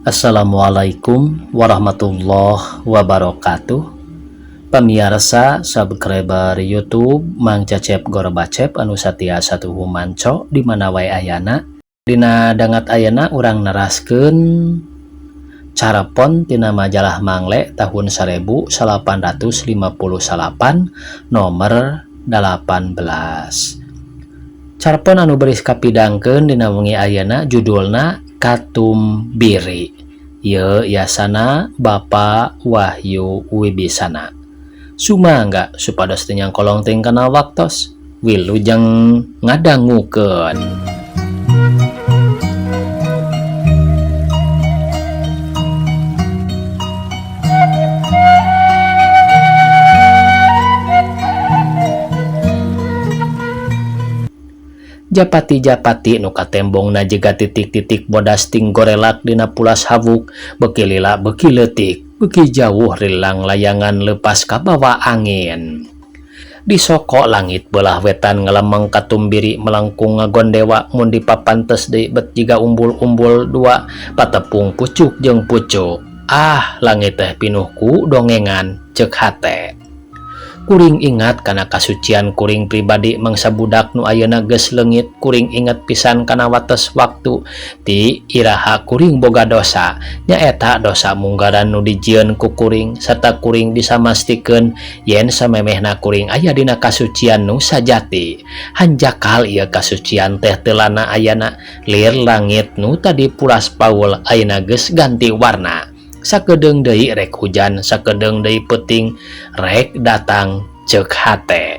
Assalamualaikum warahmatullahi wabarakatuh. Pamiarsa subscriber YouTube Mang Cecep Gorbacep anu satia satuhu manco di mana wae ayana. Dina dangat ayana urang neraskeun carapon tina majalah Mangle tahun 1858 nomor 18. Carpon anu beris kapidangkeun dina wengi ayeuna judulna Katumbiri. Ye yasana Bapak Wahyu Wibisana. Sumangga supados teu nyangkolong teuing kana waktos wilujeng ngadangukeun. Japati-japati nu katembongna jiga titik-titik bodas ting gorelak dina pulas hawuk beuki lila beuki leutik beuki jauh rilang layangan leupas kabawa angin. Disoko langit beulah wetan ngalemeng katumbiri melengkung ngagondewa mun dipapantes deui bet jiga umbul-umbul dua patepung pucuk jeung pucuk. Ah, langit teh pinuh ku dongengan ceuk hate. Kuring ingat kana kasucian kuring pribadi mangsa budak nu ayeuna geus leungit. Kuring ingat pisan kana wates waktu ti iraha kuring boga dosa, nyaeta dosa munggaran nu dijieun ku kuring sarta kuring bisa mastikeun yen samemehna kuring aya dina kasucian nu sajati. Hanjakal ieu kasucian teh teu lana ayana, lir langit nu tadi pulas paul ayeuna geus ganti warna. Sakedeung deui rek hujan, sakedeung deui peuting rek datang ceuk hate.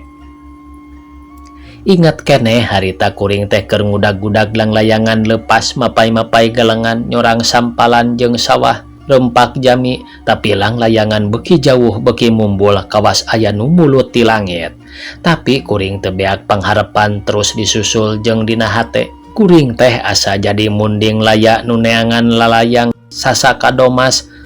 Ingat keneh harita kuring teh keur ngudag-gudag langlayangan lepas mapai-mapai galengan nyorang sampalan jeung sawah rempak jami, tapi langlayangan beuki jauh beuki mumbul kawas aya nu mulut ti langit. Tapi kuring teu beak pangharepan terus disusul jeung dina hate. Kuring teh asa jadi munding laya nu neangan lalayang sasaka domas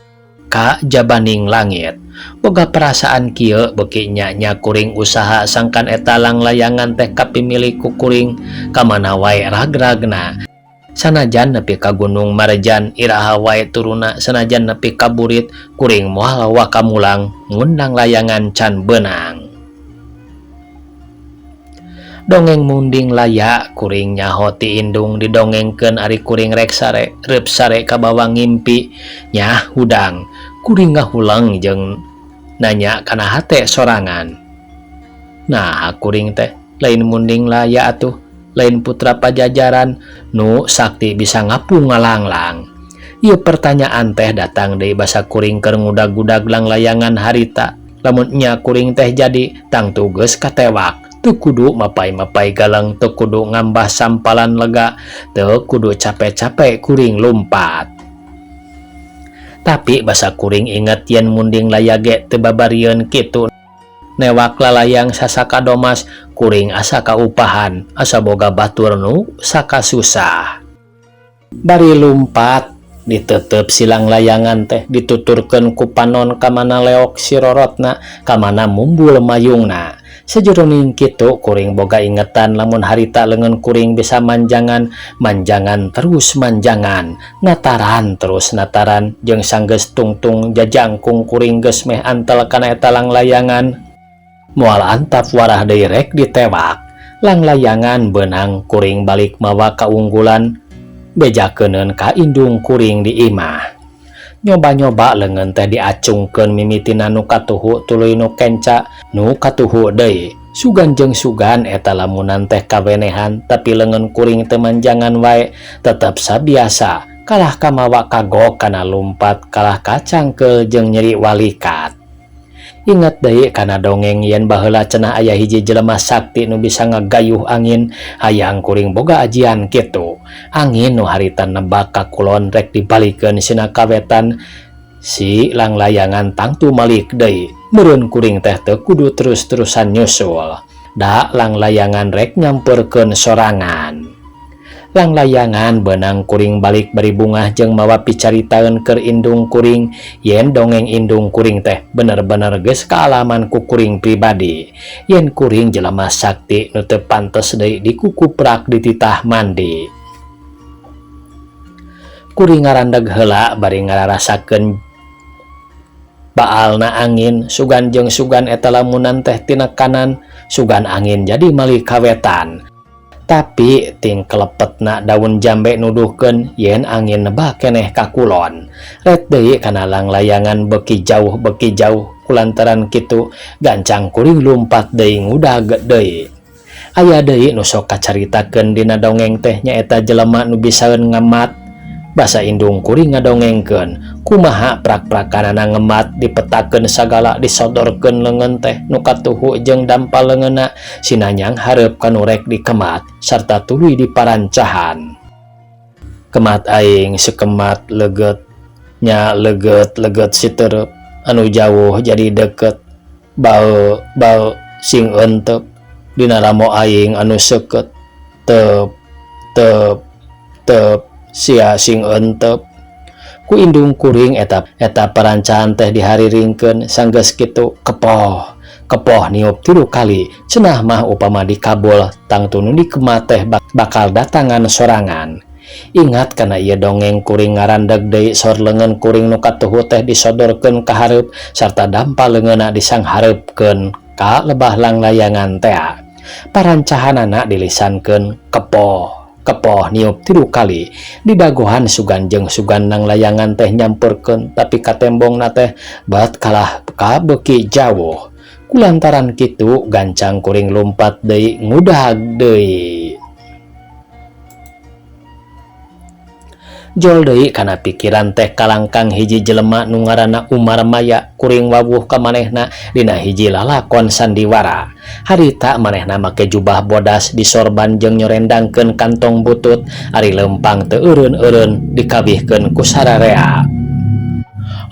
ka jabaning langit. Boga perasaan kieu beuki nya-nya kuring usaha sangkan eta langlayangan teh kapimilik ku kuring kamana wae ragragna. Sanajan nepi ka Gunung Marjan iraha wae turuna, sanajan nepi ka burit kuring moal wakamulang ngundang layangan can beunang. Dongeng munding laya kuring nyaho ti indung didongengkeun ari kuring rek sare reup sare kabawa ngimpi nyah hudang. Kuring ngahulang jeung nanya kana hate sorangan. Nah kuring teh lain munding laya atuh, lain putra pajajaran nu sakti bisa ngapung ngalanglang. Ieu pertanyaan teh datang deui basa kuring keur ngudag-gudag langlayangan harita. Lamun nya kuring teh jadi tangtu geus katewak. Teu kudu mapai-mapai galang, teu kudu ngambah sampalan lega, teu kudu capek-capek kuring lumpat. Tapi basa kuring inget yen munding laya ge teu babarieun kitu. Newak lalayang sasaka domas, kuring asa kaupahan, asa boga batur nu saka susah. Bari lumpat ditetep silang layangan teh dituturkeun ku panon kamana leok sirorotna, kamana mumbul mayungna. Sajeroning kitu kuring boga ingetan lamun harita leungeun kuring bisa manjangan, manjangan terus manjangan, nataran terus nataran, jeung sanggeus tungtung jajangkung kuring geus meh antel kana eta langlayangan. Moal antap warah deui rek ditewak. Langlayangan beunang kuring balik mawa kaunggulan, bejakeuneun ka indung kuring di imah. Nyoba-nyoba leungeun teh diacungkeun mimitina nu katuhu tuluy nu kenca nu katuhu deui. Sugan jeung sugan eta lamunan teh kawenehan, tapi leungeun kuring teu manjangan wae tetep sabiasa kalah kamawa kagok kana lumpat kalah kacangkeul jeung nyeri walikat. Ingat deui kana dongeng yen baheula cenah aya hiji jelema sakti nu bisa ngagayuh angin, hayang kuring boga ajian kitu. Angin nu harita nebak ka kulon rek dibalikeun sina kawetan, si langlayangan tangtu malik deui. Meureun kuring teh teu kudu terus-terusan nyusul. Da langlayangan rek nyamperkeun sorangan. Langlayangan beunang kuring balik bari bungah jeung mawa picaritaeun keur indung kuring yen dongeng indung kuring teh bener-bener geus kaalaman ku kuring pribadi. Yen kuring jelema sakti nu teu pantes deui dikukuprak dititah mandi. Kuring ngarandeg heula bari ngararasakeun baalna angin sugan jeung sugan eta lamunan teh tina kanan sugan angin jadi malih ka wetan. Tapi ting kelepetna daun jambe nuduhkeun yen angin nebak keneh ka kulon. Ret deui kana langlayangan beuki jauh beuki jauh kulantaran kitu gancang kuring lumpat deui ngudag deui. Aya deui nu sok kacaritakeun dina dongeng teh nyaeta jelema nu bisaeun ngemat. Basa indung kuring ngadongengkeun kumaha prak-prakanana ngemat dipetakeun sagala disodorkeun leungeun teh nu katuhu jeung dampal leungeunna sinanyang hareup ka nu rek dikemat sarta tuluy diparancahan. Kemat aing sekemat leugeut nya leugeut leugeut sitereup anu jauh jadi deukeut bae bae sing entep dina ramo aing anu seukeut teup teup teup sia sing entep. Ku indung kuring eta eta parancahan teh dihariringkeun sanggeus kitu kepoh kepoh niup 3 kali cenah mah upama dikabul tangtu nu dikemat teh bakal datangan sorangan. Ingat kana ieu dongeng kuring ngarandeg deui sor leungeun kuring nu katuhu teh disodorkeun ka hareup sarta dampal leungeunna disanghareupkeun ka lebah langlayangan tea. Parancahanana dilisankeun kepoh kepoh niup 3 kali didagohan sugan jeung sugan nang layangan teh nyamperkeun tapi katembongna teh bat kalah ka beuki jauh. Kulantaran kitu gancang kuring lumpat deui ngudag deui. Jol deui kana pikiran teh kalangkang hiji jelema nu ngaranna Umar Maya kuring wawuh ka manehna dina hiji lalakon sandiwara. Harita manehna make jubah bodas disorban jeung nyorendangkeun kantong butut ari leumpang teu eureun-eureun dikawihkeun ku sararea.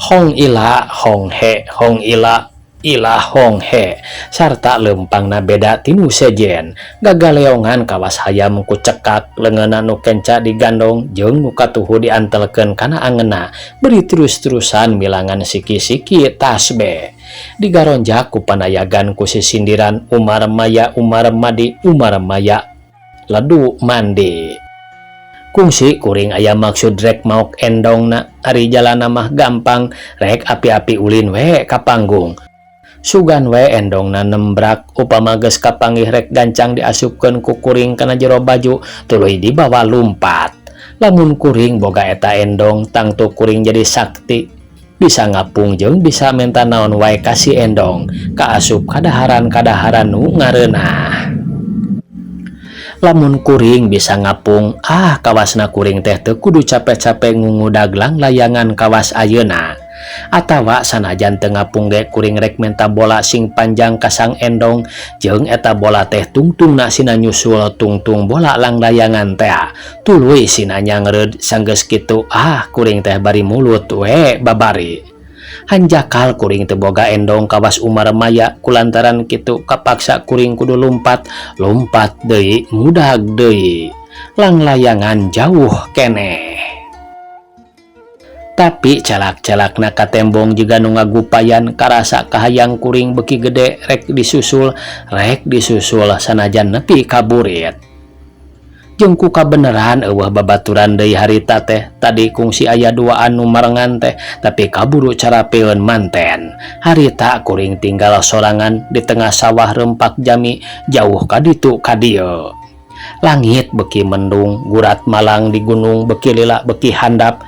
Hong ila hong he hong ila ila hong he sarta leumpangna beda tinu sejen. Gagaleongan kawas hayam ku cekak leungeunna nu kenca digandong jeung nu katuhu diantelkeun kana angeunna beri terus-terusan milangan siki-siki tasbeh. Digaronjak ku panayagan ku sisindiran Umar Maya Umar Madi Umar Maya ledu mandi. Kungsi kuring aya maksud rek maok endongna ari jalana mah gampang rek api-api ulin we ka panggung. Sugan we endongna nembrak upama geus kapanggih rek gancang diasupkeun ku kuring kana jero baju tuluy dibawa lumpat. Lamun kuring boga eta endong tangtu kuring jadi sakti bisa ngapung jeung bisa menta naon wae ka si endong kaasup kadaharan-kadaharan nu ngareunah. Lamun kuring bisa ngapung kawasna kuring teh teu kudu capek-capek ngungudag langlayangan kawas ayeuna. Atawa sanajan teu ngapung ge kuring rek menta bola sing panjang ka sang endong jeung eta bola teh tungtungna sina nyusul tungtung bola langlayangan teh tuluy sina nyangreud sanggeus kitu kuring teh bari mulut we babari. Hanjakal kuring teu boga endong kawas Umar Maya kulantaran kitu kapaksa kuring kudu lumpat lumpat deui ngudag deui langlayangan jauh keneh. Tapi celak-celakna katembong jiga nu ngagupayan karasa kahayang kuring beuki gede rek disusul sanajan nepi ka burit. Jeung ku kabeneran eueuh babaturan deui harita teh tadi kungsi aya duaan nu marengan teh tapi kaburu carapeun manten. Harita kuring tinggal sorangan di tengah sawah rempak jami jauh ka ditu ka dieu. Langit beuki mendung gurat malang di gunung beuki lila beuki handap.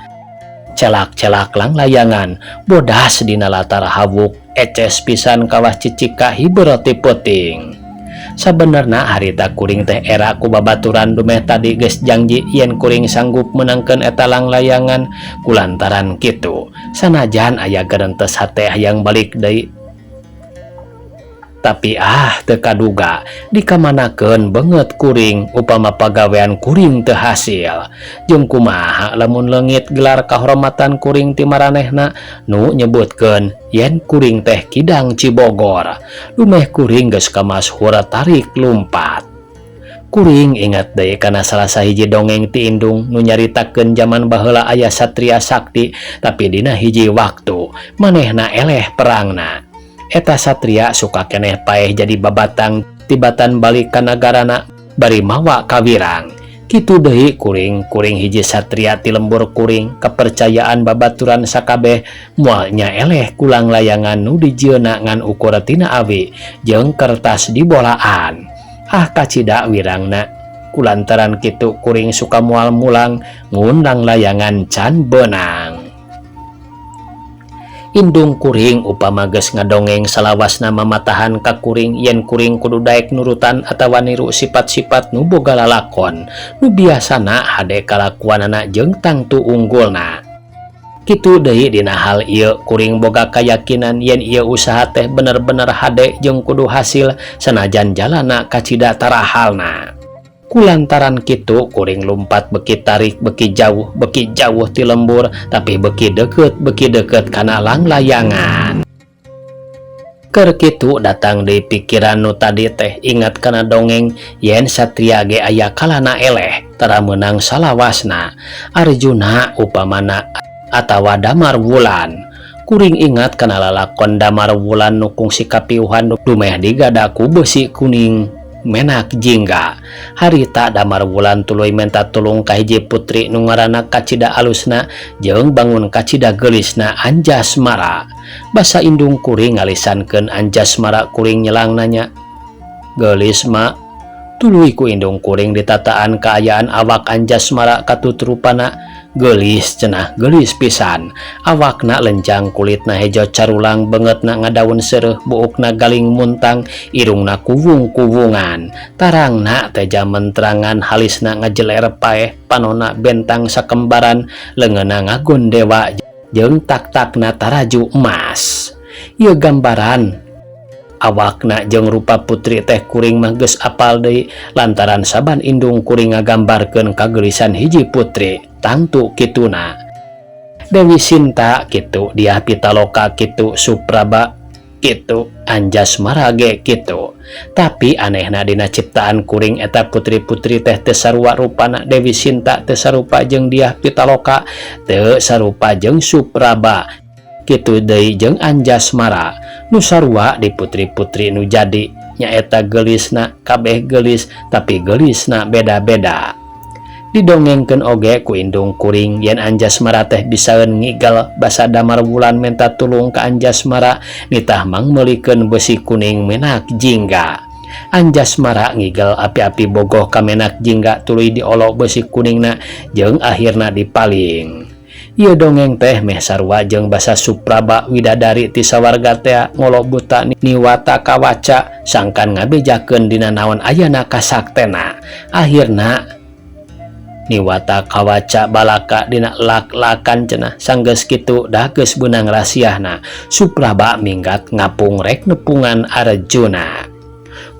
Celak-celak langlayangan bodas dina latar hawuk eces pisan kawah cicika hiber ti peuting. Sabenerna harita kuring teh era ku babaturan dumeh tadi geus janji yen kuring sanggup meunangkeun eta langlayangan kulantaran kitu sanajan aya gerentes hate hayang balik deui. Tapi teu kaduga dikamanakeun beungeut kuring upama pagawean kuring teu hasil. Jeung kumaha lamun leungit gelar kahormatan kuring ti maranehna nu nyebutkeun yen kuring teh kidang Cibogor. Dumeh kuring geus kamashur tarik lumpat. Kuring ingat deui kana salah sahiji dongeng ti indung nu nyaritakeun jaman baheula aya satria sakti tapi dina hiji waktu manehna eleh perangna. Eta satria suka keneh paeh jadi babatang tibatan balik ka nagarana bari mawa kawirang. Kitu deui kuring, kuring hiji satria ti lembur kuring, kepercayaan babaturan sakabeh moal nya eleh ku langlayangan nu dijieunna ngan ukur tina awi jeung kertas dibolaan. Ah kacida wirangna. Kulantaran kitu kuring suka moal mulang ngundang layangan can beunang. Indung kuring upama geus ngadongeng salawasna mamatahan ka kuring yen kuring kudu daek nurutan atawa niru sifat-sifat nu boga lalakon nu biasana hade kalakuanana jeung tangtu unggulna. Kitu deui dina hal ieu kuring boga kayakinan yen ieu usaha teh bener-bener hade jeung kudu hasil sanajan jalana kacida tarahalna. Kulantaran kitu kuring lumpat beki tarik beki jauh ti lembur tapi beki deket kana langlayangan. Keur kitu datang deui pikiran nu tadi teh ingat kana dongeng yen satria ge aya kalana eleh tara meunang salawasna Arjuna upamana atawa Damar Wulan. Kuring ingat kana lalakon Damar Wulan nu kungsi kapiuhan dumeh digada ku besi kuning Menak Jingga. Harita Damar Wulan tuluy menta tulung ka hiji putri nu ngaranna kacida alusna jeung bangun kacida geulisna Anjasmara. Basa indung kuring ngalisankeun Anjasmara kuring nyelang nanya, "Geulis ma?" Tuluy ku indung kuring ditataan kaayaan awak Anjasmara katutrupana. Geulis cenah, geulis pisan. Awakna lenjang, kulitna hejo carulang, beungeutna ngadaun seureuh, buukna galing muntang, irungna kuwung-kuwungan, tarangna teja mentrangan, halisna ngajeler paeh, panona bentang sakembaran, leungeunna ngagon dewa jeung tak-takna taraju emas. Ieu gambaran awakna jeung rupa putri teh kuring mah geus apal deui lantaran saban indung kuring ngagambarkeun kageulisan hiji putri tangtu kituna. Dewi Sinta kitu, Diah Pitaloka kitu, Supraba kitu, Anjasmara ge kitu. Tapi anehna dina ciptaan kuring eta putri-putri teh teu sarua rupana. Dewi Sinta teu sarupa jeung Diah Pitaloka, teu sarupa jeung Supraba, kitu deui jeung Anjasmara. Nu sarua di putri-putri nu jadi nyaeta geulisna, kabeh geulis tapi geulisna beda-beda. Didongengkeun oge ku indung kuring yen Anjasmara teh bisaeun ngigel. Basa Damar Wulan menta tulung ka Anjasmara nitah mangmeulikeun besi kuning Menak Jingga. Anjasmara ngigel api-api bogoh ka Menak Jingga, tuluy diolok besi kuningna jeung akhirna dipaling. Ieu dongeng teh meh sarua jeung basa Supraba widadari ti sawarga tea ngolo buta niwata kawaca sangkan ngabejakeun dina naon ayana kasaktena. Akhirna niwata kawaca balaka dina lak-lakan cenah. Sanggeus kitu dah geus beunang rasiahna, Supraba minggat ngapung rek nepungan Arjuna.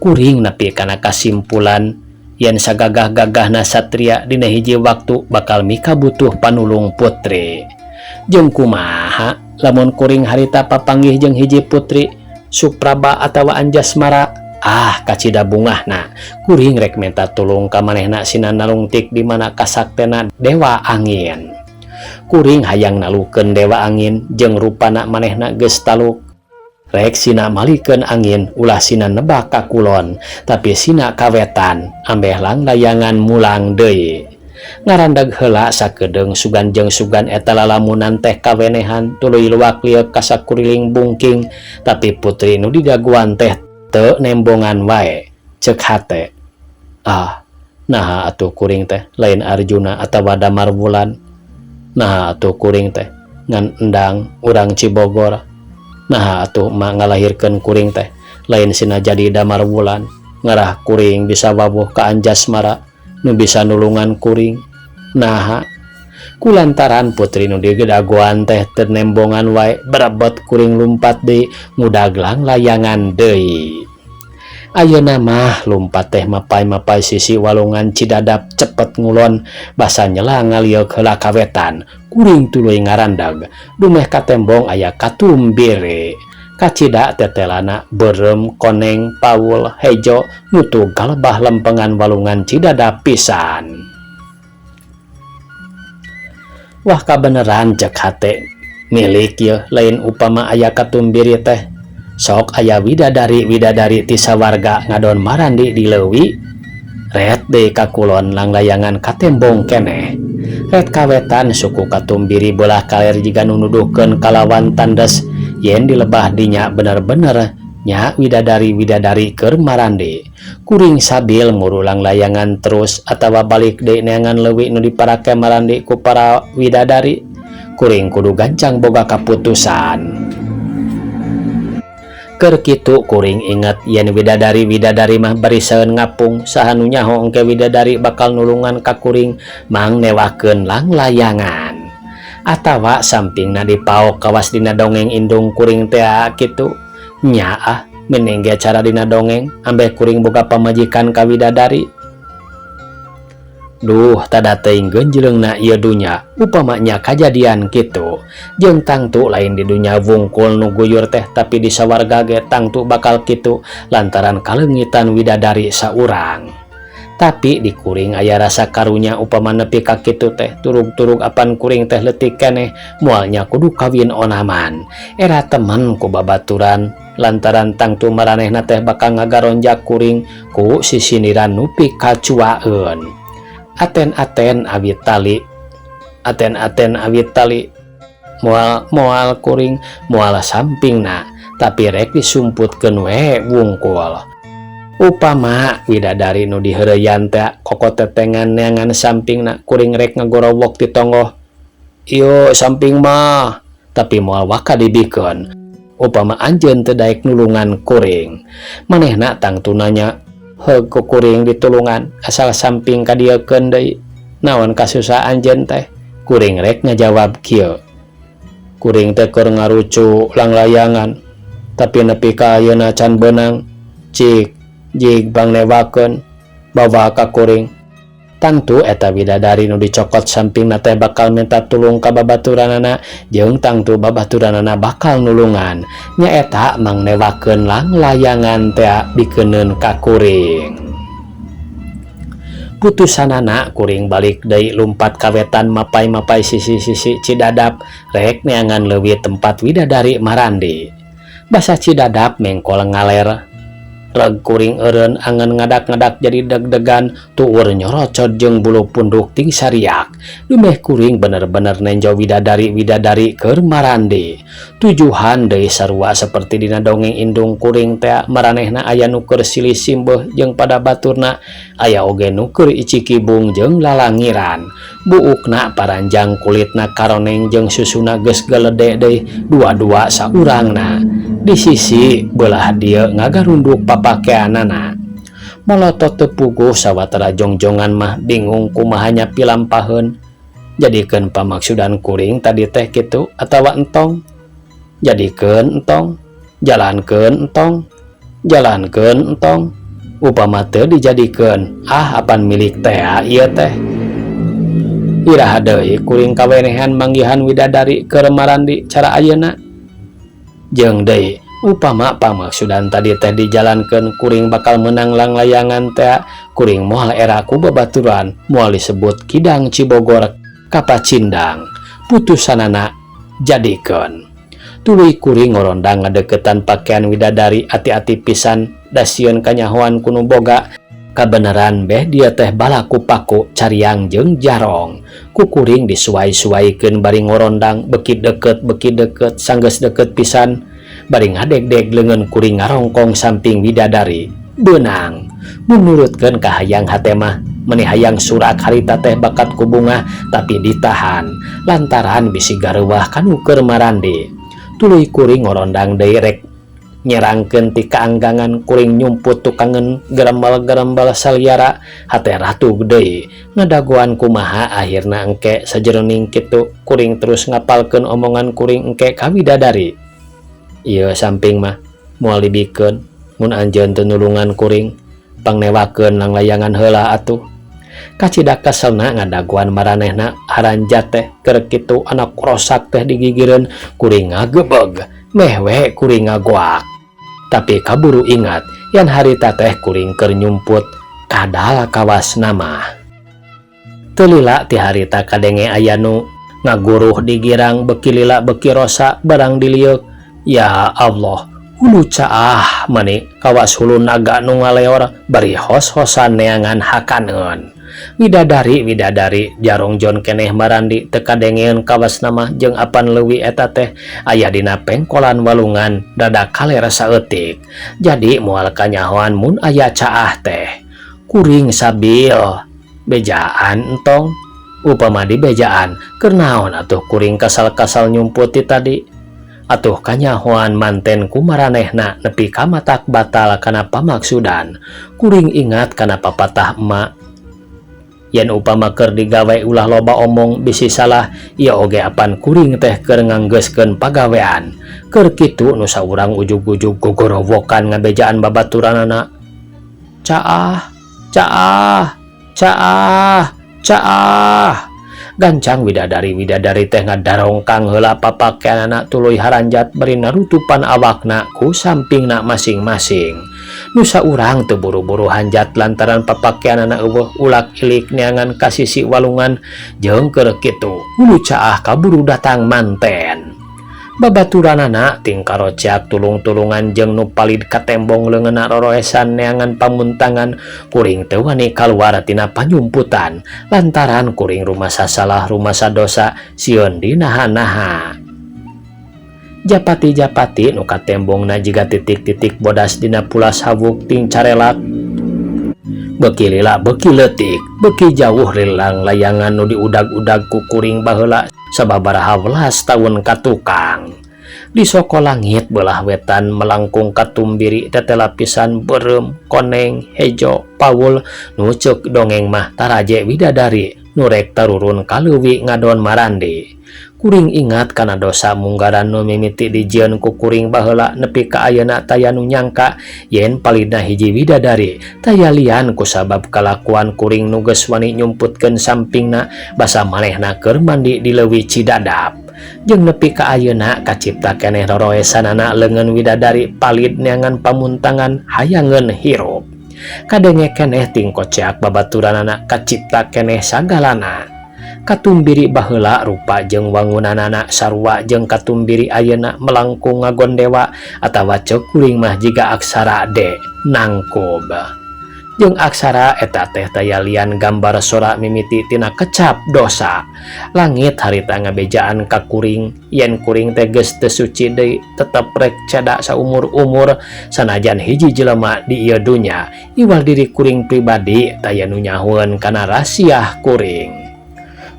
Kuring nepi kana kasimpulan yen sagagah-gagahna satria dina hiji waktu bakal mika butuh panulung putri. Jeung kumaha lamun kuring harita papanggih jeung hiji putri Supraba atawa Anjasmara? Ah kacida bungahna kuring rek menta tulung ka manehna sina nalungtik di mana kasaktena Dewa Angin. Kuring hayang nalukeun Dewa Angin jeung rupana manehna geus taluk. Rek sina malikeun angin ulah sina nebak ka kulon tapi sina kawetan ambeh langlayangan mulang deui. Ngarandag heula sakedeung sugan jeung sugan eta lalamunan teh kawenehan tuluy luak lieuk ka sakuriling bungking, tapi putri nu didaguan teh teu nembongan wae. Ceuk hate, "Ah naha atuh kuring teh lain Arjuna atawa Damar Wulan? Naha atuh kuring teh ngan endang urang Cibogor? Naha atuh emak ngalahirkeun kuring teh lain sina jadi Damar Wulan, ngarah kuring bisa wawuh ka Anjasmara nu bisa nulungan kuring? Naha?" Kulantaran putri nu digedagoan teh teu nembongan wae, berebet kuring lumpat deui ngudag langlayangan deui. Ayeuna mah lumpat teh mapay-mapay sisi walungan Cidadap cepet ngulon. Basa nyela ngalieuk heula kawetan, kuring tuluy ngarandag dumeh katembong aya katumbiri. Kacida tetelana beureum, koneng, paul, hejo nutug kalebah lempengan walungan Cidadap pisan. Wah kabeneran, cek hate, milik yeuh lain upama aya katumbiri teh sok aya widadari-widadari ti sawarga ngadon marandi di leuwi. Ret deui ka kulon langlayangan katembong keneh. Ret ka wetan suku katumbiri beulah kaler jiga nu nuduhkeun kalawan tandes yen di lebah dinya bener-bener nya widadari-widadari keur marandi. Kuring sabil muru langlayangan terus atawa balik deui neangan leuwi nu diparake marandi ku para widadari. Kuring kudu gancang boga kaputusan. Keur kitu kuring inget yen widadari-widadari mah bariseun ngapung saha nu nyaho engke widadari bakal nulungan ka kuring mang newakeun langlayangan. Atawa sampingna dipaok kawas dina dongeng indung kuring tea kitu. Nyaah mending ge cara dina dongeng ambeh kuring boga pamajikan ka widadari. Duh tada teuing geunjleungna ieu dunya upama nya kajadian kitu. Jeung tangtu lain di dunya wungkul nu guyur teh tapi di sawarga ge tangtu bakal kitu lantaran kaleungitan widadari saurang. Tapi di kuring aya rasa karunya upama nepi ka kitu teh turug-turug apan kuring teh leutik keneh moal nya kudu kawin onaman. Era temen ku babaturan lantaran tangtu maranehna teh bakal ngagaronjak kuring ku sisindiran nu pikacuaeun. Aten-aten awit tali, aten-aten awit tali, moal moal kuring moal sampingna tapi rek disumputkeun we wungkul. Upama widadari nu diheureyan teh kokotetengan neangan sampingna kuring rek ngagorowok ti tonggoh. Ieu samping mah tapi moal waka dibikeun. Upama anjeun teu daek nulungan kuring. Manehna tangtu nanya heug ku kuring ditulungan asal samping kadieukeun deui. Naon kasusah anjeun teh? Kuring rek ngajawab kieu. Kuring teh keur ngarucu langlayangan tapi nepi ka ayeuna can beunang. Cik jig pangnewakeun bawa ka kuring. Tangtu eta widadari nu dicokot sampingna teh bakal minta tulung ka babaturanana jeung tangtu babaturanana bakal nulungan. Nyaeta mangnewakeun langlayangan teh bikeuneun ka kuring. Putusanana kuring balik deui lumpat ka wetan mapay-mapay sisi-sisi Cidadap rek neangan leuwih tempat widadari marandi. Basa Cidadap mengkol ngaler. Reg kuring eureun angen ngadak-ngadak jadi deg-degan tuur nyorocod jeung bulu punduk ting sariak. Dumeh kuring bener-bener nenjo widadari-widadari keur marandi. Tujuhan deui sarua seperti dina dongeng indung kuring tea maranehna aya nu keur silih simbeuh jeung pada baturna aya oge nu keur icikibung jeung lalangiran. Buukna paranjang kulitna karoneng jeung susuna geus galede deui dua-dua saurangna. Di sisi beulah dieu ngagarunduk papakeanana. Molotot teu puguh sawatara jongjongan mah bingung kumaha nya pilampaheun. Jadikeun pamaksudan kuring tadi teh kitu atawa entong. Jadikeun entong, jalankeun entong, jalankeun entong. Upama teu dijadikeun, ah apan milik tea ieu teh. Iraha deui kuring kawenehan manggihan widadari keur marandi cara ayeuna. Jeung deui upama pamaksudan tadi teh dijalankeun kuring bakal meunang langlayangan tea kuring moal era ku babaturan moal disebut Kidang Cibogor kapacindang. Putusanana jadikeun. Tuluy kuring ngorondang ngadeukeutan pakaian widadari ati-ati pisan da sieun kanyahoan ku nu boga. Kabeneran beh dia teh balaku paku cariang jeung jarong. Ku kuring disuai-suaikeun bari ngorondang beuki deukeut beuki deukeut sanggeus deukeut pisan bari ngadegdeg leungeun kuring ngarongkong samping widadari. Beunang menurutkeun kahayang hate mah meni hayang surak harita teh bakat ku bungah tapi ditahan lantaran bisi gareuwah kanu keur marandi. Tuluy kuring ngorondang deui rek nyerangkeun ti kaanggangan kuring nyumput tukangeun gerembal-gerembal saliara hate ratu deui ngadagoan kumaha akhirna engke sajeroning kitu kuring terus ngapalkeun omongan kuring engke ka widadari. Ieu samping mah moal dibikeun mun anjeun teu nulungan kuring pangnewakeun langlayangan heula atuh. Kacida keselna ngadagoan maranehna haranjat teh keur kitu anak rosak teh digigireun kuring ngagebeg meh we kuring ngagoak. Tapi kaburu ingat yan harita teh kuring keur nyumput kadal kawasna mah. Teu lila ti harita kadenge aya nu ngaguruh di girang beuki lila beuki rosa barang dilieuk. Ya Allah, Hulu caah mani kawas hulu naga nu ngaleor bari hos-hosan neangan hakaneun. Widadari-widadari jarongjon keneh marandi teu kadengeun kawasna mah jeung apan leuwi eta teh aya dina pengkolan walungan rada kaler saeutik. Jadi moal kanyahoan mun aya caah teh. Kuring sabil bejaan entong upama dibejaan keur naon atuh kuring kasal-kasal nyumput ti tadi. Atuh kanyahoan manten ku maranehna nepi ka matak batal kana pamaksudan. Kuring ingat kana papatah emak yen upama keur digawe ulah loba omong bisi salah. Ieu oge apan kuring teh keur nganggeuskeun pagawean. Keur kitu nu saurang ujug-ujug gogorowokan ngabejaan babaturanana. Caah, caah, caah, caah. Gancang widadari-widadari teh ngadarongkang heula papakeanana tuluy haranjat bari narutupan awakna ku sampingna masing-masing. Nu saurang teu buru-buru hanjat lantaran papakeanana euweuh ulak ilik neangan ka sisi walungan jeung keur kitu hulu caah kaburu datang manten. Babaturanana ting karoceak tulung-tulungan jeung nu palid katembong leungeunna roroesan neangan pamuntangan. Kuring teu wani kaluar tina panyumputan lantaran kuring rumasa salah, rumasa dosa, sieun dinaha-naha. Japati-japati nu katembongna jiga titik-titik bodas dina pulas hawuk ting carelak. Beuki lila beuki leutik, beuki jauh lilang layangan nu diudag-udag ku kuring baheula sababaraha welas taun ka tukang. Di soko langit belah wetan melangkung katumbiri tetela pisan beureum, koneng, hejo, paul nu ceuk dongeng mah taraje widadari nu rek tarurun ka leuwi ngadon marandi. Kuring ingat kana dosa munggaran nu mimiti dijieun ku kuring baheula nepi ka ayeuna taya nu nyangka yen palidna hiji widadari taya lian kusabab kalakuan kuring nu geus wani nyumputkeun sampingna basa manehna keur mandi di leuwi Cidadap. Jeung nepi ka ayeuna kacipta keneh roroesanana leungeun widadari palid neangan pamuntangan hayangeun hirup. Kadenge keneh ting koceak babaturanana kacipta keneh sagalana. Katumbiri baheula rupa jeung wangunanana sarua jeung katumbiri ayeuna melangkung ngagondewa atawa ceuk kuring mah jiga aksara D nangkub. Jeung aksara eta teh taya lian gambar sora mimiti tina kecap dosa. Langit harita ngabejaan ka kuring yen kuring teh geus teu suci deui tetep rek cada saumur-umur sanajan hiji jelema di ieu dunya iwal diri kuring pribadi taya nu nyahoeun kana rasiah kuring.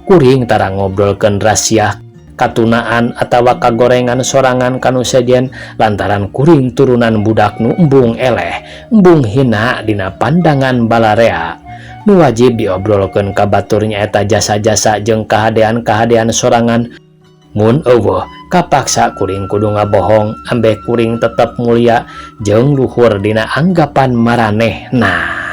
Kuring tara ngobrolkeun rasiah katunaan atawa kagorengan sorangan ka nu sejen lantaran kuring turunan budak nu embung eleh, embung hina dina pandangan balarea. Nu wajib diobrolkeun ka batur nyaeta jasa-jasa jeung kahadean-kahadean sorangan. Mun euweuh kapaksa kuring kudu ngabohong ambeh kuring tetep mulia jeung luhur dina anggapan maranehna.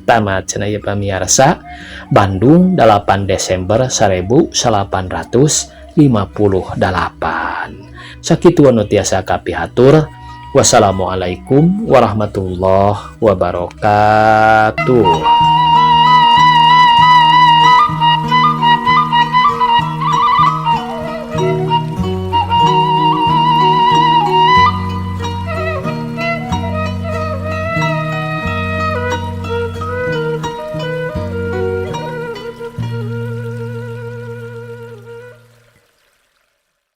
Tamat cenah ieu pamiarsa. Bandung 8 Desember 1858. Sakitu anu tiasa kapihatur. Wassalamualaikum warahmatullahi wabarakatuh.